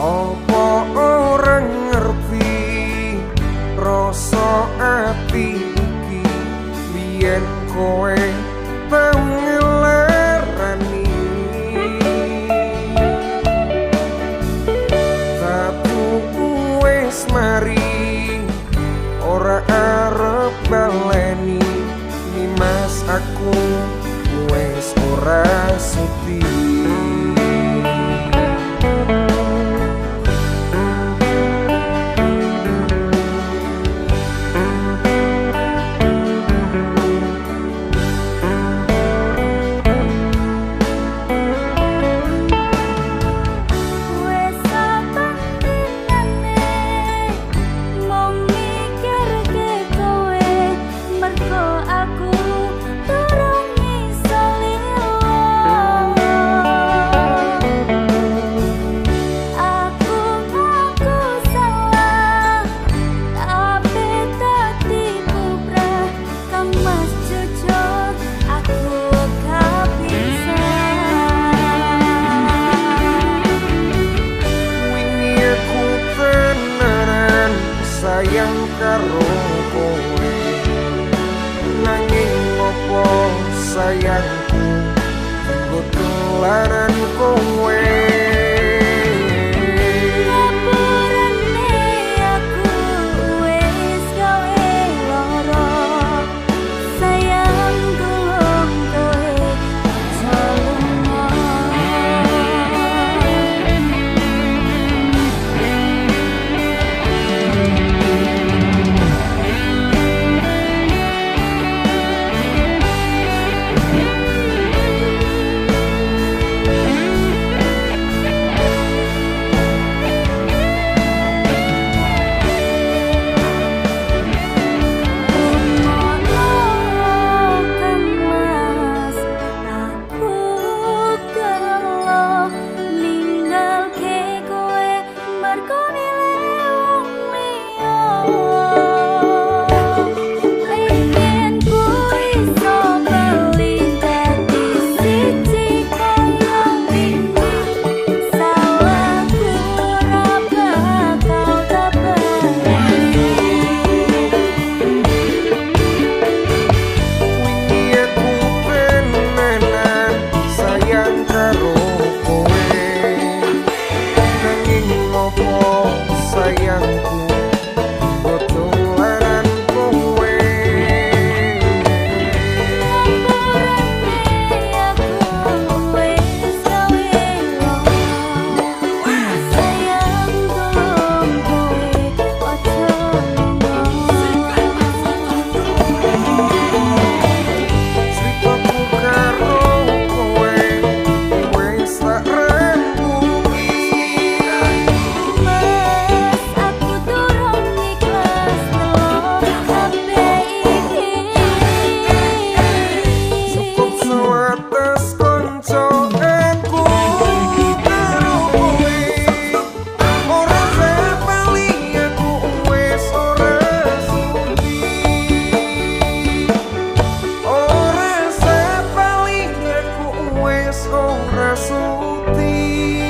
Opo ora ngerti rasa ati iki, biyen kowe tau ngelarani. Tatuku wis mari, ora arep baleni. Nimas aku wis ora sudi. Sayang karo kowe, nanging opo sayangku nggo tularan kowe. Ngapurane aku wis gawe lara, sayang tulung kowe aja lunga. Sayangku nggo tularan kowe. Ngapurane aku wis gawe lara, sayang tulung kowe aja lunga. Critaku karo kowe wis tak rembuki. Mas, aku durung ikhlas nelo kabeh iki. Cukup sewates kanca aku karo kowe. Ora sepali aku wis ora sudi. Ora sepali aku wis ora sudi.